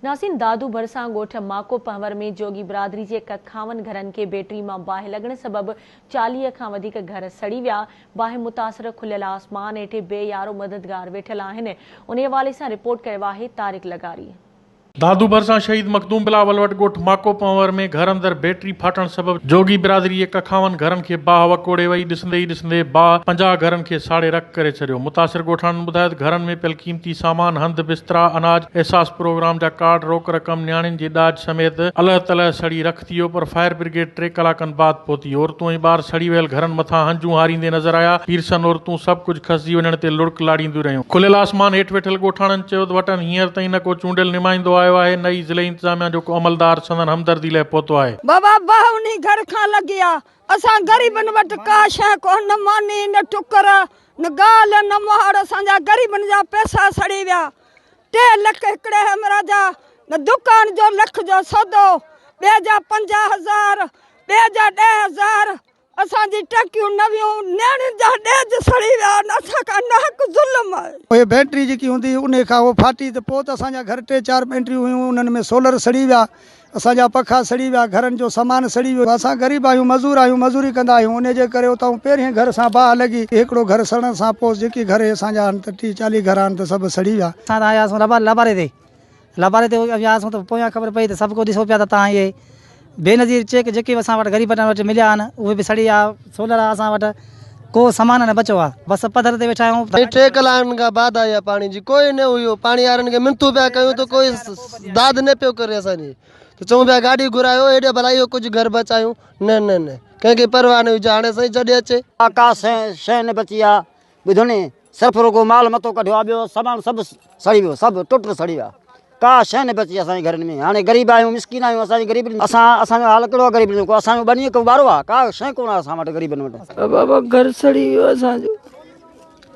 ناظرين دادو ڀرسان ڳوٺ ماڪو پنهور ۾ جوڳي برادري جي ڪکاون گهرن کي بيٽري مان باهه لڳڻ سبب 40 کان وڌيڪ گهر سڙي ويا، باهه متاثر کليل آسمان هيٺ بي يارو مددگار ويٺل آهن، انهي حوالي سان رپورٽ ڪيو آهي طارق لغاري. دادو ڀرسان شهيد مخدوم بلاول وٽ ڳوٺ ماڪو پنهور ۾ گهر اندر بيٽري ڦاٽڻ سبب جوڳي برادري جي ڪکاون گهرن کي باهه وڪوڙي وئي، ڏسندي ئي ڏسندي باهه 50 گهرن کي ساڙي رک ڪري ڇڏيو. متاثر ڳوٺاڻن ٻڌايو ته گهرن ۾ پيل قيمتي سامان، هنڌ، بسترا، اناج، احساس پروگرام جا ڪارڊ، روڪ رقم، نياڻين جي ڏاج سميت الهه تلهه سڙي رک ٿي ويو پر فائر برگيڊ ٽي ڪلاڪن بعد پهتي. عورتون ۽ ٻار سڙي ويل گهرن مٿان هنجون هاريندي نظر آيا. پيرسن عورتون سڀ ڪجهه کسجي وڃڻ تي لڙڪ لاڙينديون رهيون. کليل آسمان هيٺ ويٺل ڳوٺاڻن چيو ته وٽن هينئر تائين نه ڪو چونڊيل نمائندو آيو آهي نه ئي ضلعي انتظاميا جو ڪو عملدار سندن همدردي لئه پهتو آهي. بابا باهه انهي گهر کان لڳي آ. اسان غريبن وٽ ڪا شيء ڪونه نه ماني نه ٽڪر نه ڳالهه نه مهاڙ اسان جا غريبن جا پئسا سڙي ويا ٽي لک هڪڙي همراهه جا نه دڪان جو لک جو سودو ٻئي جا 50 هزار ٻئي جا 10 هزار اسان جي ٽڪيون نويون نياڻين جا ڏيج سڙي ويا اسان کان ناحق ظلم آهي. اهي بيٽري جيڪي هوندي هئي انهي کان اهو ڦاٽي ته پوء ته اسان جا گهر ٽي چار بيٽريون هيون انهن ۾ سولر سڙي ويا اسان جا پکا سڙي ويا، گهرن جو سامان سڙي ويو. اسان غريب آهيون، مزور آهيون، مزوري ڪندا آهيون، انهي جي ڪري اتان پهرين گهر سان باهه لڳي، هڪڙو گهر سڙڻ سان پوء جيڪي گهر اسان جا آهن ته ٽيهه چاليهه گهر آهن ته سڀ سڙي ويا. اسان ته آياسون لاباري تي، لاباري تي وياسون ته پويان خبر پئي ته سڀ ڪو ڏسو پيا ته تان اهي بينظير چيڪ جيڪي به اسان وٽ غريبن وٽ مليا آهن اهي به سڙي ويا، سولر آهي اسان وٽ ڪو سامان نه بچو آهي، بس پڌر تي ويٺا آهيون. سائين ٽي ڪلاڪن کان بعد آئي آ پاڻي جي ڪوئي نه هيو پاڻي وارن کي منٿون پيا ڪيون ته ڪوئي داد نه پيو ڪري اسان جي ته چئون پيا گاڏي گهرايو هيڏي ڀلا اهو ڪجهه گهر بچايون نه نه نه ڪنهن کي پرواهه نه هجي هاڻي سائين جڏهن اچي. ڪا شيء نه بچي آ ٻڌو ني صرف رڳو مال متو ڪڍيو آ ٻيو سامان سڀ سڙي ويو سڀ ٽٽ سڙي ويا ڪا شيء نه بچي اسان جي گهرن ۾ هاڻي غريب آهيون مسڪين آهيون اسان جي غريبن اسان اسان جو حال ڪهڙو آ غريبن جو اسان جو ٻنيء ڪو ٻارو آ ڪا شيء ڪونه آ اسان وٽ غريبن وٽ. بابا گهر سڙي ويو اسان جو.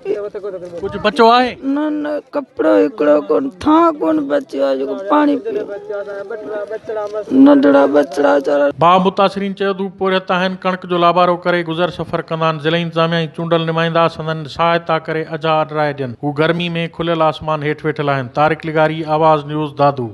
ڪجهه بچو آهي؟ نه نه ڪپڙو هڪڙو ڪون ٿان ڪون بچيو آهي جيڪو پاڻي پيو ننڍڙا ٻچڙا ويچارا. باهه متاثرين چيو ته هو پورهيت آهن ڪڻڪ جو لابارو ڪري گذر سفر ڪندا آهن ضلعي انتظاميا ۽ چونڊل نمائندا سندن سهائتا ڪري اجها اڏرائي ڏين هو گرمي ۾ کليل آسمان هيٺ ويٺل آهن طارق لغاري آواز نيوز دادو.